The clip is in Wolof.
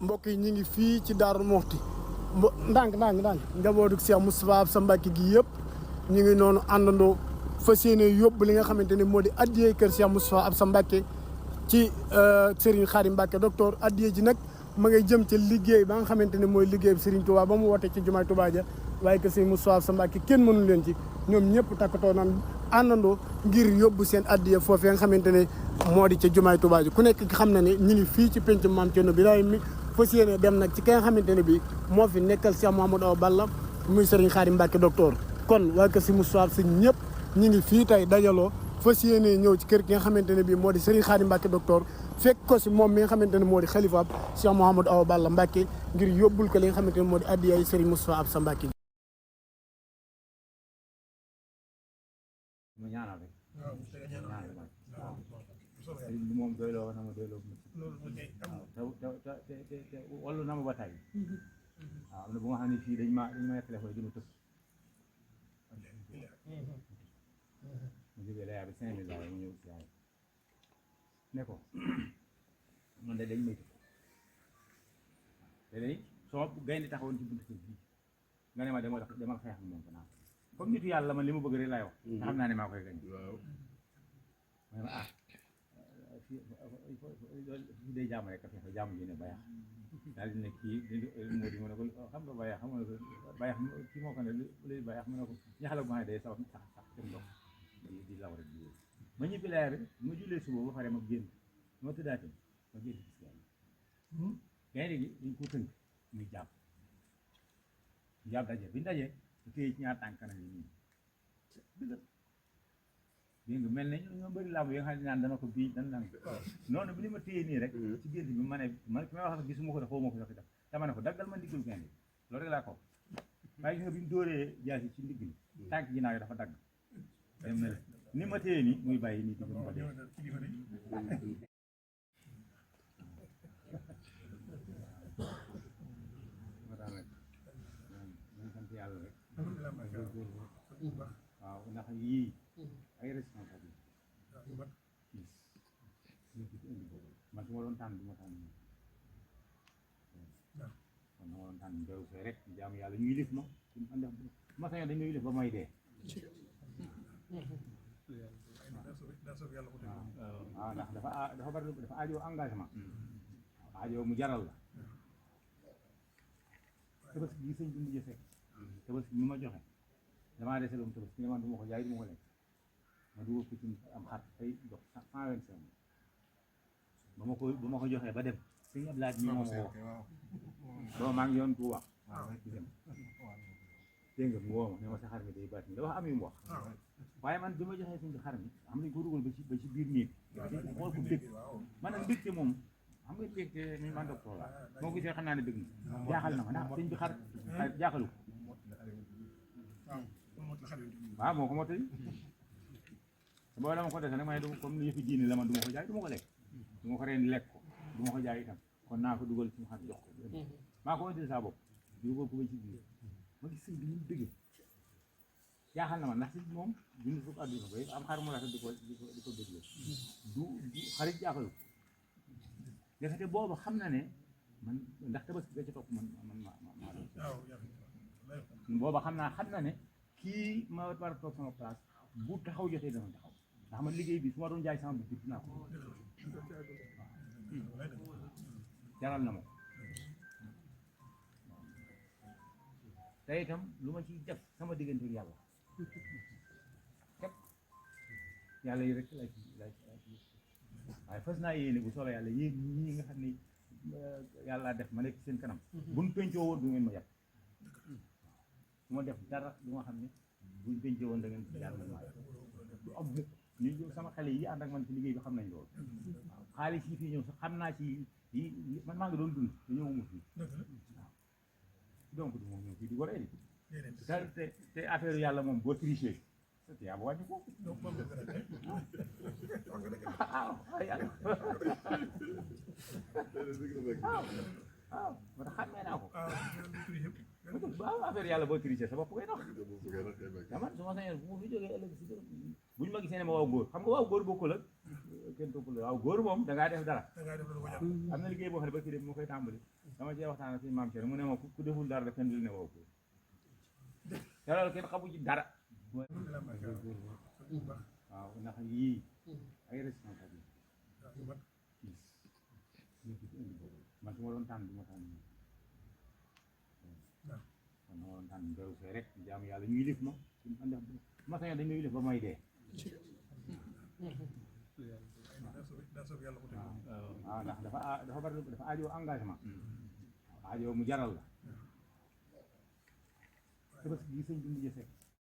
mbokk yi ñu ngi fii ci Darou Mouhty ndànk njabootu Cheikh Moustapha Absa Mbacké gi yëpp ñu ngi noonu àndandoo fas yéene yóbbu li nga xamante ne moo di addiyee kër Cheikh Moustapha Absa Mbacké ci Serigne Khadim Mbacké docteur addiyee ji nag ma ngay jëm ci liggéey ba nga xamante ne mooy liggéey bi Serigne Touba ba mu woote ci jumaay Touba ja waaye kër Serigne Moustapha Absa Mbacké kenn mënu leen ci ñoom ñëpp takkatoo nan àndandoo ngir yóbbu seen addiyee foofee nga xamante ne moo di ca jumaay Touba ji ku nekk xam na ne ñu ngi fii ci penc Maam Thierno Birahim mi fas yéene dem nag ci ki nga xamante ne bii moo fi nekkal Cheikh Mouhamadou Awa Balla muy Serigne Khadim Mbacké docteur kon waa kër si Moustapha Absa ñëpp ñu ngi fii tey dajaloo fas yéene ñëw ci kër gi nga xamante ne bii moo di Serigne Khadim Mbacké docteur fekk ko si moom mi nga xamante ne moo di xalifaab Cheikh Mouhamadou Awa Balla Mbacké ngir yóbbul ko li nga xamante ne moo di addiyaay Serigne Moustapha Absa Mbacké ma ñaanal rek sëriñ bi moom doyloo na ma doyloo te wallu na ma ba tey waaw am na bu nga xam ne fii dañ ma téléphone di ma tëb mu jógee la bi 5000 laa mu ñëw si ne ko man de dañ may tëb te léegi soo gaynde taxawoon ci buntu kër bii nga ne ma dama xeex ak moom fanaa comme nitu yàlla man li ma bëgg rek laay wax nga xam naa ne maa koy gañ ma ne fii day jàmm rek a fexe jàmm ji ne bayax daal di ne kii moo di ma ne ko xam nga bayax xam nga ko bayax kii moo ko ne luy bayax ma ne ko ñaxala bu ma ne day sax seen ndox di law rek di ma ñibbi laay rek ma jullee suba ba pare ma génn ma tëddaatee ma génn gis yàlla gaynde gi dañ ko tënk muy jàpp daje bi ñu dajee su téye ci ñaar tànk kanam yi nii dégg nga mel ne ñoo bëri làmb yi nga xam ne naan dana ko bii dan nang noonu bi ni ma téye nii rek ci gént bi ma ne man ki may wax gisuma ko def xaw ma ko sax def dama ne ko daggal ma ndiggal gaynde loolu rek laa ko waaye gis nga bi mu dóoree jaasi ci ndigg li tànk ginnaaw yi dafa dagg day mel ni ma téye nii muy bàyyi nii digg ma dee sant yàlla rek waaw ndax yii ay responsabilité man su ma doon tànn du ma tànn kon ma doon tànn beew see rek jaamu yàlla ñuy lif ma ndax ma sañoon dañuy lif ba may dee waaw ndax dafa bari dafa aajoo engagement aajoo mu jaral la tabaski gi sëñ bi mujj fekk tabaski mi ma joxe damaa dese loolu tabaski ne man du ma ko jaay du ma ko lekk ma dugal ko ci am xar tey dox 125 ba ma ko joxee ba dem sëñ Abdoulaye mi moom woo booba maa ngi yoon ku wax di dem dégg nga mu woo ma ne ma sa xar mi day baat mi dafa am yu mu wax waaye man bi ma joxee sëñ bi xar mi xam nañ ko dugal ba ci biir néeg xool ko dëgg man nag mbégte moom xam nga mbégte mi man docteur la moo gisee xam naa ne dëgg na jaaxal na ma ndax sëñ bi xar jaaxalu ko waaw moo ko mottali boo dama ko dese nag may du comme yëfi diine la man du ma ko jaay du ma ko lekk du ma ko reen lekk ko du ma ko jaay itam kon naa ko dugal ci xar jox ko maa ko indil saa bopp dugal ko ba ci biir ma gis sëñ bi ñu dëgg jaaxal na ma ndax si moom dund fukk àdduna ba am xar mu rafet di ko dégle du xarit jaaxalu defete boobu xam na ne man ndax tabaski ba ci topp man maa doon booba xam na ne kii ma war a toog sama place bu taxaw jotee dama taxaw ndax man liggéey bi su ma doon jaay sama bi dinaa ko jaral na ma te itam lu ma ciy def sama diggante ak yàlla képp yàlla yi rek lay waaye fas naa yéene bu soobee yàlla yéen ñi nga xam ne yàlla def ma nekk seen kanam buñ pencoo woon du ngeen ma yàpp su ma def dara du nga xam ne buñ pencoo woon da ngeen yàlla ma du am mukk ñu sama xale yi ànd ak man ci liggéey bi xam nañ loolu waaw xaalis yi fii ñëw sax xam naa ci yi man maa ngi doon dund dañoo mu fii waaw donc du moom ñëw fii di ko rey te affaire yàlla moom boo triché yaa ba wàññi ko waaw moo tax xàmmee naa ko waaw affaire yàlla boo triché sa bopp koy nax man su ma sañoon bu ma fi jógee ëllëg si buñ ma gisee ne ma waaw góor xam nga waaw góor bokkul ak kenn toppul waaw góor moom da ngaa def dara da ngaa def lu ko jar am na liggéey boo xam ne ba kii de moo koy tàmbali dama cee waxtaan ak suñu maam Thierno mu ne ma ku deful dara def kenn du ne woo ko te loolu kenn xamu ci dara waaw ndax yii ay responsabilité man su ma doon tànn du ma tànn man ma doon tànn beru see rek jaamu yàlla ñuy lif ma ndax ma sañoon dañ may lif ba may dee waaw ndax dafa bari dafa aajoo engagement aajoo mu jaral la te parce que gi sëñ bi mujj fekk